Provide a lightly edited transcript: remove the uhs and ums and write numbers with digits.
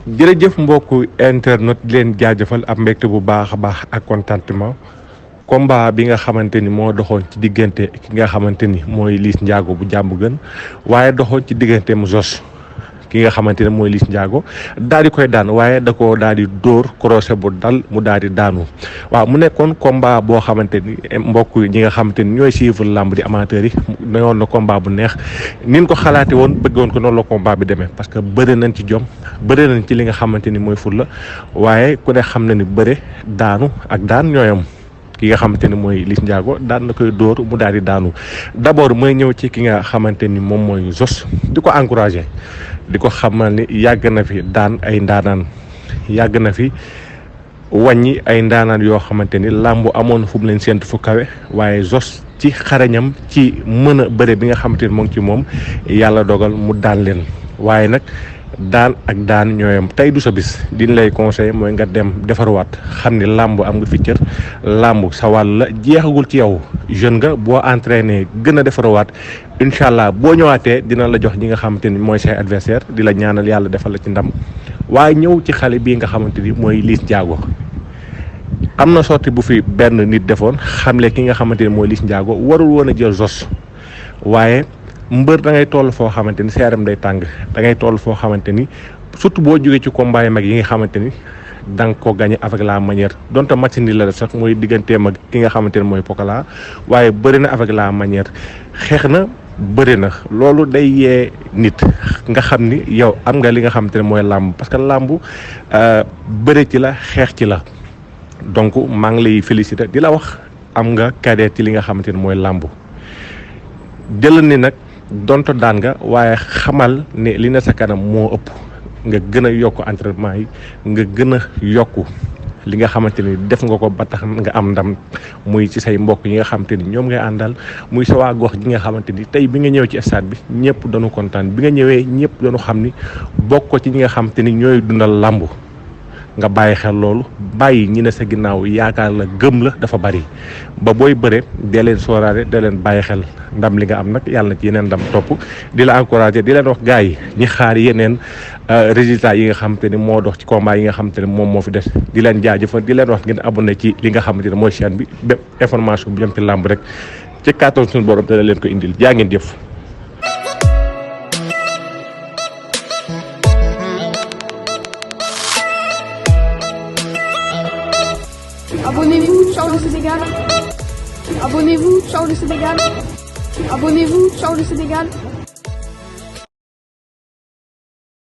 jërëjëf mbokku internet di leen jaajëfal ab mbégte bu baax a baax ak contentement combat bi nga xamante ni moo doxoon ci diggante ki nga xamante ni mooy Liss Ndiago bu jàmm gën waaye doxoon ci diggante mu Zoss ki nga xamante ne mooy Liss Ndiago daal di koy daan waaye da ko daal di dóor crochet bu dal mu daal di daanu waaw mu nekkoon combat boo xamante ni mbokk ñi nga xamante ni ñooy suivre lamb di amateurs yi newoon na combat bu neex nin ko xalaate woon bëggoon ko noonu la combat bi demee parce que bëri nañ ci jom bëri nañ ci li nga xamante ni mooy fulla waaye ku ne xam na ni bëre daanu ak daan ñooyam ki nga xamante ni mooy Liss Ndiago daan na koy dóor mu daal di daanu d'abord mooy ñëw ci ki nga xamante ni moom mooy Zoss di ko encouragé di ko xamal ni yàgg na fi daan ay ndaanaan yàgg na fi wàññi ay ndaanaan yoo xamante ni làmbu amoon fu mu leen séntu fu kawe waaye Zoss ci xarañam ci mën a bëre bi nga xamante ni moo ngi ci moom yàlla dogal mu daan leen waaye nag daan ak daan ñooyam tey du sa bis diñ lay conseil mooy nga dem defarwaat xam ni làmb am nga fi cër làmb sa wàll la jeexagul ci yow jeune nga boo entraîné gën a defarwaat incha allah boo ñëwaatee dina la jox ñi nga xamante ni mooy say adversaire di la ñaanal yàlla defal la ci ndam waaye ñëw ci xale bii nga xamante ni mooy Liss Ndiago am na sorti bu fi benn nit defoon xamle ki nga xamante ni mooy Liss Ndiago warul woon a jël Zoss waaye mbër da ngay toll foo xamante ni seeram day tàng da ngay toll foo xamante ni surtout boo jógee ci combat yi mag yi nga xamante ni da nga ko gagné avec la manière donte match ni la def sax mooy digganteem ak ki nga xamante ni mooy Pokola waaye bëri na avec la manière xeex na bëri na loolu day yee nit nga xam ni yow am nga li nga xamante ne mooy làmb parce que làmb bëri ci la xeex ci la donc maa ngi lay féliciter di la wax am nga cadet ci li nga xamante ni mooy làmb jëlal ni nag donto daan nga waaye xamal ne li na sa kanam moo ëpp nga gën a yokk entraînement yi nga gën a yokk li nga xamante ni def nga ko ba tax nga am ndam muy ci say mbokk yi nga xamante ni ñoom ngay àndal muy sa waa gox gi nga xamante ni tey bi nga ñëw ci stade bi ñëpp dañu kontaan bi nga ñëwee ñëpp dañu xam ni bokk ko ci ñi nga xamante ni ñooy dundal làmb nga bàyyi xel loolu bàyyi ñi ne sa ginnaaw yaakaar la gëm la dafa bari ba booy bëre dee leen sóoraale dee leen bàyyi xel ndam li nga am nag yàlla na ci yeneen ndam topp di la encouragé di leen wax gars yi ñi xaar yeneen résultats yi nga xamante ni moo dox ci combat yi nga xamante ni moom moo fi des di leen jaajëfal di leen wax ngeen abonné ci li nga xamante ni mooy chaîne bi bépp information bu jëm ci làmb rek ci kàttan suñu borom te leen ko indil jaa ngeen jëf. Abonnez-vous, ciao le Sénégal. Abonnez-vous, ciao le Sénégal. Abonnez-vous, ciao le Sénégal.